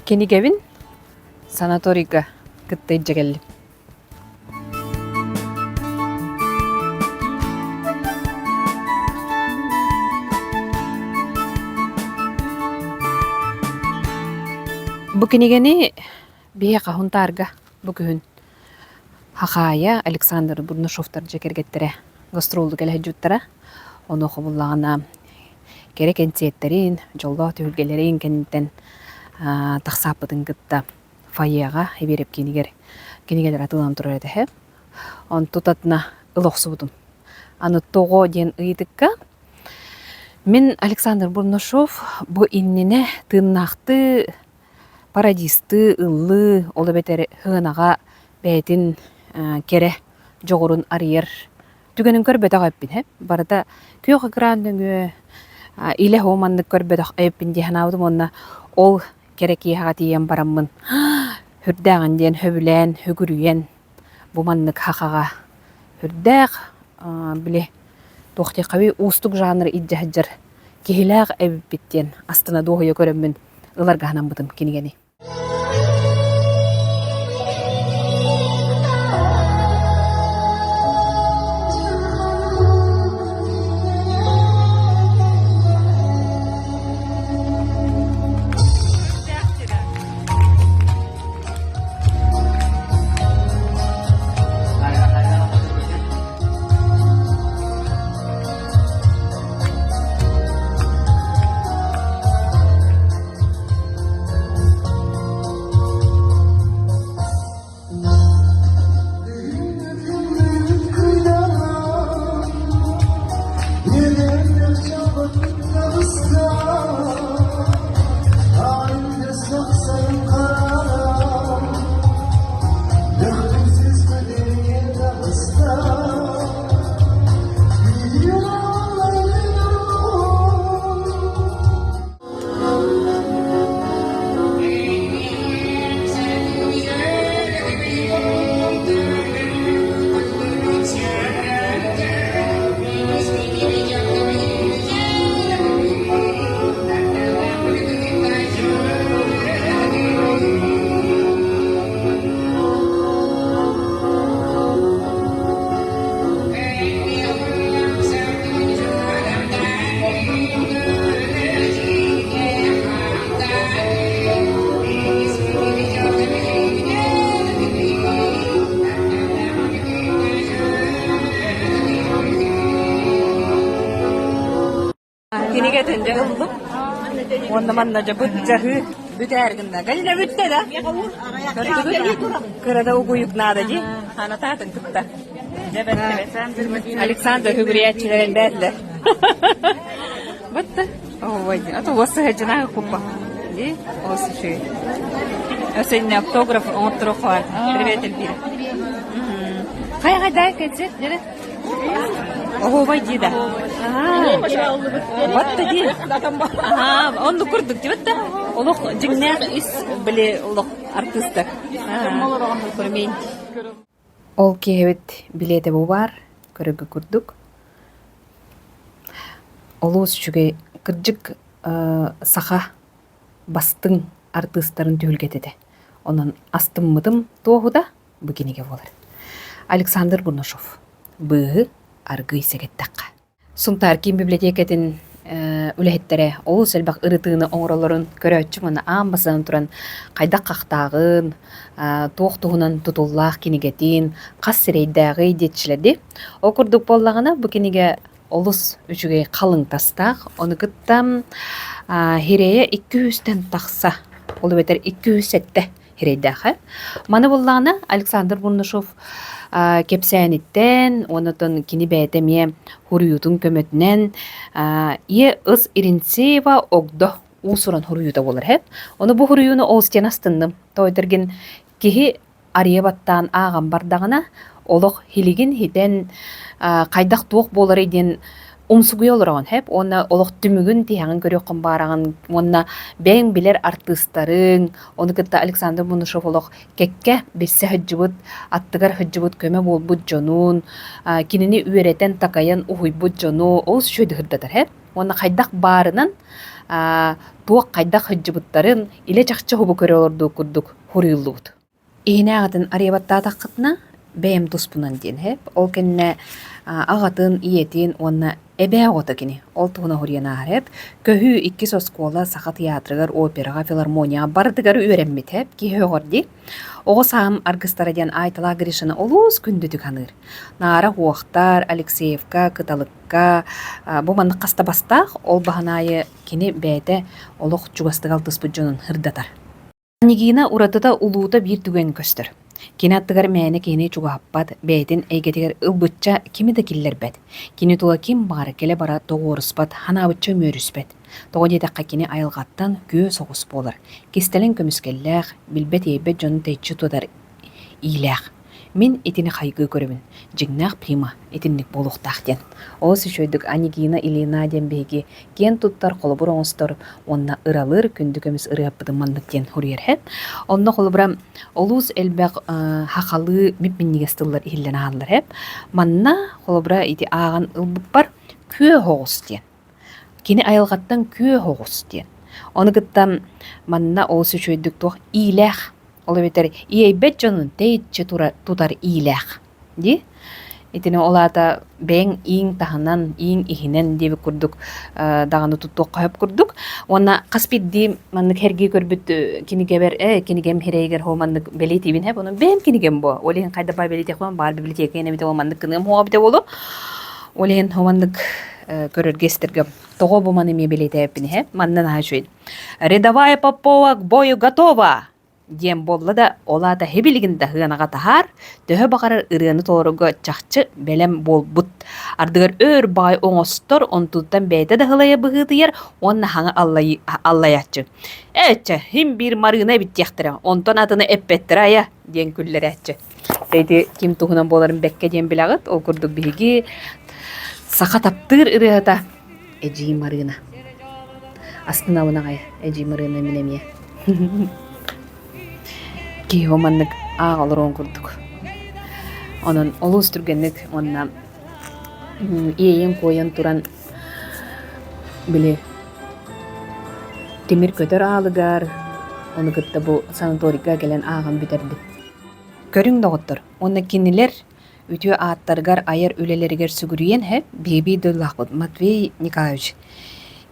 Кинигэбин санаторийга кытта илдьэ кэллим. Бу кинигэни биһиэхэ Һунтаарга бу күһүн Хахаайа Александр Бурнашовтар дьиэ кэргэттэрэ гастроллуу кэлэ сылдьыбыттара. Онуоха буллаҕына кэрэ кэнсиэртэрин, дьоллоох түһүлгэлэрин кэнниттэн тахсааппытын кытта фойеҕа Ибиэрэп киинигэр кинигэлэр атыыланан турар этэ. Онту тутатына ыла охсубутум. Аны тоҕо диэн ыйытыкка мин Александр Бурнашов бу иннинэ тыыннаахтыы пародистыы ыллыы, ол эбэтэр сыанаҕа бэйэтин кэрэ дьоҕурун арыйар түгэнин көрбөтөх эбиппин ээ. Барыта күөх экран нөҥүө илэ һоо маннык көрбөтөх эбиппин дии санаабытым уонна ол кэрэ киэһэҕэ тиийэн бараммын сүрдээҕин диэн сөбүлээн, сүгүрүйэн бу маннык сахаҕа сүрдээх били туох диэххэбий уустук жанры илдьэ сылдьар киһилээх эбиппит диэн астына дуоһуйа көрөммүн ыларга санаммытым кинигэни. Кинигэтин дьэ ыллым. Уонна манна дьэ быдьаһыы бүтээр гынна. Галина бүттэ да? Көрдүгүт? Кыра да угуйук наада дии. Ханатаатын кытта. Александр үгүрүйээччилэрин бээтилэр. Бытты. Ой, а то уос сыһыдьына куппа. Ди, ос үчүгэй. Өсөннө автограф оҥотторо хоар. Привет, Эльвира. Хай хай кэнсиэт дьэрэ. Оһуобай дии да. Батта дии. Аха, оннук курдук дии батта. Олох дьиҥнээх ис били олох артыыстар. Ол киэһэбит билиэтэ бу баар, көрөргө курдук. Олус үчүгэй, кырдьык саха бастыҥ артыыстарын түһүлгэтэ этэ. Онон астыммытым туоһута бу кинигэ буолар. Александр Бурнашов «Быыһы аргыый сэгэттэххэ». Сунтаар киин библиотекатын үлэһиттэрэ олус элбэх ырытыыны оҥороллорун көрөөччү уонна аан бастатан туран хайдах хахтааҕын, туох туһунан тутуллаах кинигэтин, хас сирэйдээҕий диэччилэрди. Ол курдук буоллаҕына, бу кинигэ олус үчүгэй халыҥ тастаах, ону кытта сирэйэ 200-тэн тахса, ол эбэтэр 207 сирэйдээх. Маны буллаҕына Александр Бурнашов кэпсээниттэн уонна кини бэйэтэ эмиэ хуруйуутун көмөтүнэн Е. Ыс Иринцеева Огдо уус-уран хуруйуута буолар һэ. Ону бу хуруйууну олус диэн астынным. Тоойдоргин киһи арыйа баттаан ааҕан бардаҕына, олох һилигин һитэн хайдах туох буоларый диэн умсугуйа олороҕун һэп уонна олох түмүгүн тиһэҕин көрүөххүн баараҕын уонна бэйэҥ билэр артыыстарыҥ ону кытта Александр Мунушев олох кэккэ билсэ сылдьыбыт аттыгар сылдьыбыт көмө буолбут дьонун кинини үөрэтэн такайан уһуйбут дьону олус үчүгэйдик сырдатар һэп уонна хайдах баарынан. туох хайдах сылдьыбыттарын илэ-чахчы хобу көрө олордуу курдук хуруйуллубут. Иһинээҕитин арыйабаттаатаххытына, бэйэм туспунан диэн иһэп. Ол кэннэ аҕатын, ийэтин уонна эбээ оҕото кини. Ол туһунан суруйан ааһар эп. Көһүү иккис оскуола Саха тыйаатырыгар, операҕа, филармонияҕа барытыгар үөрэммит эп. Киһи өҕөр дии. Оҕо сааһым аргыстара диэн Айталаах Гришаны олус күндүтүк саныыр. Наара Уохтар, Алексеевка, Кыталыкка бу маннык хаста бастаах, ол баһын аайы кини бэйэтэ олох чугастык алтыспыт дьонун сырдатар. Нигина уратыта улуута биир түгэн көстөр. Кини аттыгар мээнэ киһини чугаһаппат, бэйэтин эйгэтигэр ылбычча кими да киллэрбэт. Кини тула ким баҕар кэлэ-бара тоҕуоруспат, ханаабычча үмүөрүспэт. Тоҕо диэтэххэ кини айылҕаттан күө соҕус буолар, кистэлэҥ көмүскэллээх, билбэт-иэйбэт дьону тэйиччи тутар иилээх. Мин итини хайгыы көрөбүн, дьиҥнээх прима итинник буолуохтаах диэн. Олус үчүгэйдик Анегина Ильина диэн биһиги киэн туттар, холобур оҥостор уонна ыралыыр күндү көмүс ырыаппытын маннык диэн суруйар һэ. Онно холобура олус элбэх хахалыы мип-минньигэс тыллар иһиллэн аһаллар һэ. Манна холобура ити ааҕан ылбыппар күөх оҕус диэн. Кини айылҕаттан күөх оҕус диэн. Ону кытта манна олус үчүгэйдик туох иилээх Ол эбэтэр иэйбэт дьонун тэйиччи тутар иилээх дии. Итини ол аата бэйэҥ ииҥ таһынан, ииҥ иһинэн диэбит курдук даҕаны туттуохха сөп курдук. Уонна хас биирдии маннык сэргии көрбүт кинигэбэр ээ кинигэм сирэйигэр хо маннык бэлиэтиибин һэп онон бэйэм кинигэм буо. Ол иһин хайдах баар бэлиэтиэхпин баар библиотека эбитэ ол маннык гыныам хуоҕа эбитэ буолуо. Ол иһин хо маннык көрөргө истэргэ тоҕо бу маны эмиэ бэлиэтээбиппин иһэ манна наһаа үчүгэй. Рядовая Попова к бою готова! диэн буолла да, ол аата һибилигин да сыанаҕа таһаар, төһө баҕарар ырыаны толорорго чахчы бэлэм буолбут. Ардыгар өөр баҕай оҥостор, онтуттан бэйэтэ да сылайа быһыытыйар уонна хаҥа аллайааччы. «Ээ, чэ, һин биир Марыына эбит диэхтэрэ, онтон атыны эппэттэрэ айа» диэн күллэрээччи. Ити ким туһунан буоларын бэккэ диэн билэҕит. Ол курдук биһиги саха таптыыр ырыаһыта Эдьиий Марыына. Астынабын аҕай Эдьиий Марыына мин эмиэ. Киһи маннык аах олоруон курдук. Онон олус түргэнник уонна иэйэн-куойан туран били тимир көтөр аалыгар ону кытта бу санаторийга кэлэн ааҕан бүтэрдим. Көрүҥ доҕоттор, уонна кинилэр үтүө ааттарыгар айар үлэлэригэр сүгүрүйэн иһэ биһиги дойдулаахпыт Матвей Николаевич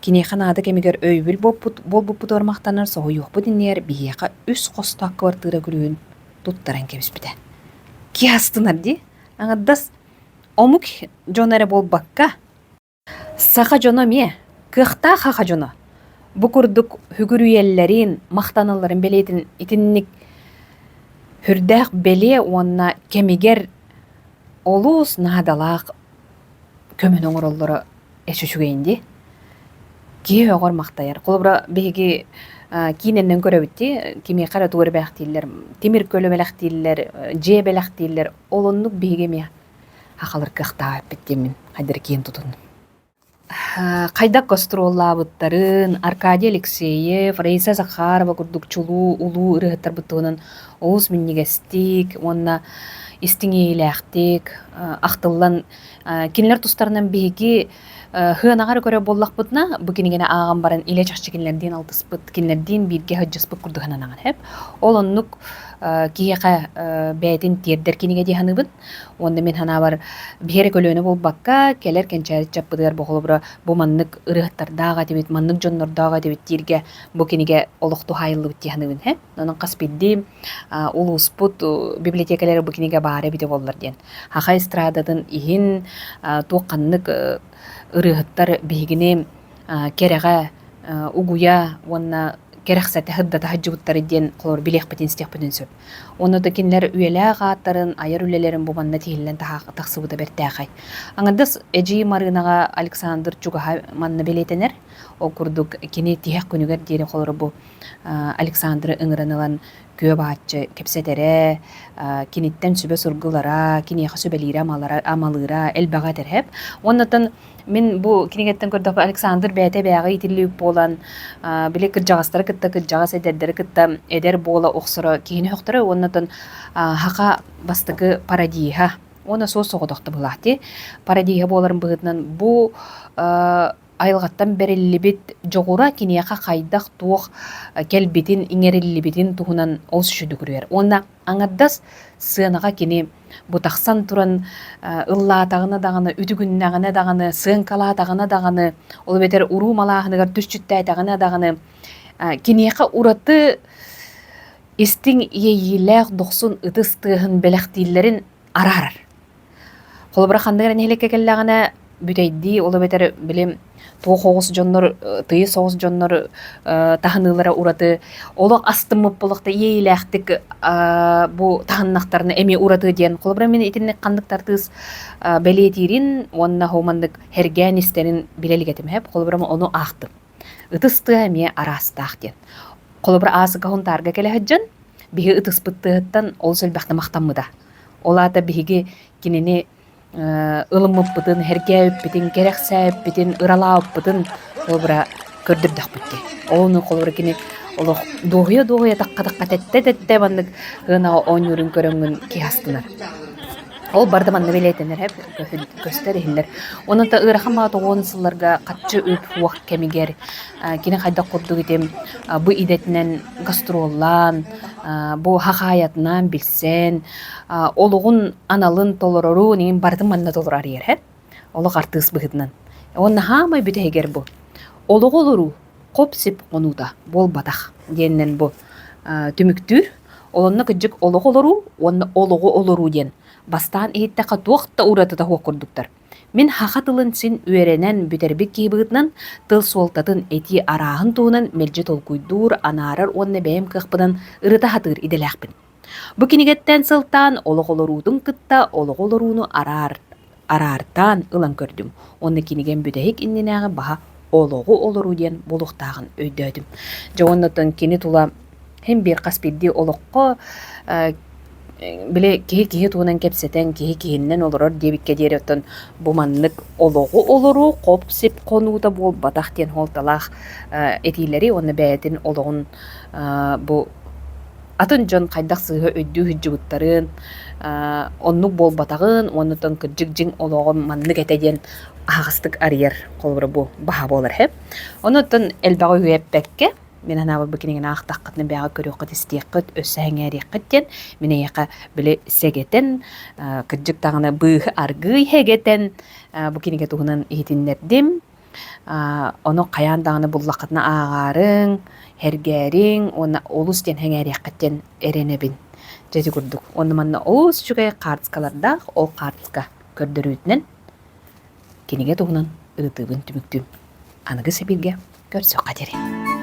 киниэхэ наада кэмигэр өйөбүл буолбуппутугар махтанар соһуйуохпут иннигэр биһиэхэ үс хостоох кыбартыыра күлүүһүн туттаран кэбиспитэ. Киһи астынар дии. Аҥардас омук дьоно эрэ буолбакка, Саха дьоно эмиэ, кыахтаах саха дьоно бу курдук сүгүрүйэллэрин, махтаналларын бэлиэтин итинник сүрдээх бэлиэ уонна кэмигэр олус наадалаах көмөнү оҥороллоро эс үчүгэйин дии. Киһи өҕөр махтайар. Холобура, биһиги киинэннэн көрөбүт дии, кимиэхэ эрэ тугу эрэ бэлэхтииллэр, тимир көлө бэлэхтииллэр, дьиэ бэлэхтииллэр. Ол оннук биһиги эмиэ Хахалар кыахтаах эппит диэммин хайдары киэн тутуннум. Хайдах гастроллаабыттарын, Аркадий Алексеев, Раиса Захарова курдук чулуу, улуу ырыаһыттарбыт туһунан олус минньигэстик уонна истиҥ иэйиилээхтик ахтыллан кинилэр тустарынан биһиги сыанаҕа эрэ көрөр буоллахпытына, бу кинигэни ааҕан баран илэ чахчы кинилэрдиин алтыспыт, кинилэрдиин бииргэ сылдьыспыт курдук сананаҕын сөп. Ол оннук киһиэхэ бэйэтин тиэрдэр кинигэ дии саныыбын. Уонна мин санаабар, биһи эрэ көлүөнэ буолбакка, кэлэр кэнчээри ыччаппытыгар бу холобура бу маннык ырыаһыттардаах этибит, маннык дьоннордоох этибит дииргэ бу кинигэ олох туһаайыллыбыт дии саныыбын һэ. Онон хас биирдии улууспут библиотекалара бу кинигэ баара эбитэ буоллар диэн. Саха эстрадатын иһин туох ханнык ырыаһыттар биһигини кэрэҕэ угуйа уонна кэрэхсэтэ сырдата сылдьыбыттара диэн холобур билиэхпитин истиэхпитин сөп. Уонна да кинилэр үйэлээх ааттарын, айар үлэлэрин бу манна тиһиллэн тахсыбыта бэртээхэй. Аҥардас Эдьиий Марыынаҕа Александр чугаһа манна бэлиэтэнэр. Ол курдук кини тиһэх күнүгэр диэри холобур бу Александры ыҥыран ылан күө бааччы кэпсэтэрэ, киниттэн сүбэ-сургу ылара, киниэхэ сүбэлиирэ, амалыыра элбэҕи этэр. Уоннатан мин бу кинигэттэн көрдөхпө Александр бэйэтэ бэйэҕэ иитиллибит буолан, били кырдьаҕастары кытта кырдьаҕас, эдэрдэри кытта эдэр буола охсоро киһини охторо уоннатан хаха бастакы парадиһа уонна суос соҕотохто былаати парадиһа буоларын быһыытынан бу. айылҕаттан бэриллибит дьоҕура киниэхэ хайдах-туох кэлбитин, иҥэриллибитин туһунан олус үчүгүйдүк үөрэр. Уонна аҥардас сыанаҕа кини бу тахсан туран ыллаатаҕына даҕаны, үтүгүннэҕинэ даҕаны, сыаҥкалаатаҕына даҕаны, ол эбэтэр уруу малааһыныгар түсчүттээтэҕинэ даҕаны киниэхэ ураты истиҥ иэйиилээх дохсун ытыс тыаһын бэлэхтииллэрин араарар. Холобура, ханнык эрэ нэһилиэккэ кэллэҕинэ, бүтэйдии, ол эбэтэр били туох оҕус дьоннор, тыйыс оҕус дьоннор таһыныылара ураты, олох астыммыт буоллахта иэйиилээхтик бу таһыннахтарына эмиэ ураты диэн. Холобура, мин итинник ханнык тартыыс бэлиэтиирин уонна хоманнык һэргээн истэрин билэ илик этим. Холобура, ону аахтым. Ытыс тыаһа эмиэ араастаах диэн. Холобура, Аасыка Һунтаарга кэлэ сылдьан, биһи ытыспыт тыаһыттан олус элбэхтэ махтаммыта. Ол аата биһиги кинини ылыммыппытын, һэргээбиппитин, кэрэхсээбиппитин, ыралаабыппытын холобура көрдөрдөхпүт дии. Ону холобура кини олох дуоһуйа-дуоһуйа тахха-тахха тэттэ-тэттэ маннык ыанаҕа оонньуурун көрөҥҥүн киһи астынар. Ол барыта манна бэлиэтэнэр көстөр иһиллэр. Онон та ыарахан баҕа тоҕуон сылларга хаччы үп уох кэмигэр кини хайдах курдук ити бу идэтинэн гастроллаан, бу хахаайатынаан билсэн, олоҕун аналын толорорун иҥин барытын манна толоро арыйар һэ. Олох артыыс быһыытынан. Уонна хаамай бүтэһигэр бу олоҕу олоруу хоп-сип хонуута буолбатах диэнинэн бу түмүктүүр. Олонно кырдьык олох олоруу уонна олоҕу олоруу диэн бастаан иһиттэххэ туох да уратыта суох курдуктар. Мин саха тылын син үөрэнэн бүтэрбит киһи быһыытынан тыл суолтатын, этии арааһын туһунан мэлдьи толкуйдуур, анаарар уонна бэйэм кыахпынан ырыта сатыыр идэлээхпин. Бу кинигэттэн сылтаан олох олоруутун кытта олоҕу олорууну араар, араартаан ылан көрдүм уонна кинигэм бүтэһик иннинээҕи баһа олоҕу олоруу диэн буолуохтааҕын өйдөөтүм. Дьэ уонна оттон кини тула Һин биир хас биирдии олоххо били киһи киһи туһунан кэпсэтэн, киһи киһиннэн олорор диэбиккэ диэри оттон бу маннык олоҕу олоруу хоп-сип хонуута буолбатах диэн суолталаах этиилэри уонна бэйэтин олоҕун бу атын дьон хайдах сыыһа өйдүү сылдьыбыттарын, оннук буолбатаҕын уонна оттон кырдьык дьиҥ олоҕум маннык этэ диэн аһаҕастык арыйар холобура бу баһа буолар һэ. Онон элбэҕи үөппэккэ Мин санаабар бу кинигэни аахтаххытына бэйэҕэ көрүөххүт, истиэххит, өссө сэҥээриэххит диэн мин эйиэхэ били сэгэтэн, кырдьык даҕаны быыһы аргыый сэгэтэн бу кинигэ туһунан иһитиннэрдим. Ону хайаан даҕаны буллаххытына ааҕаарыҥ, һэргээриҥ уонна олус диэн сэҥээриэххит диэн эрэнэбин. Дьэ ити курдук. Уонна манна олус үчүгэй хаартыскалардаах, ол хаартыска көрдөрүүтүнэн кинигэ туһунан ырытыыбын түмүктүүм. Аныгы сэбииргэ көрсүөххэ диэри.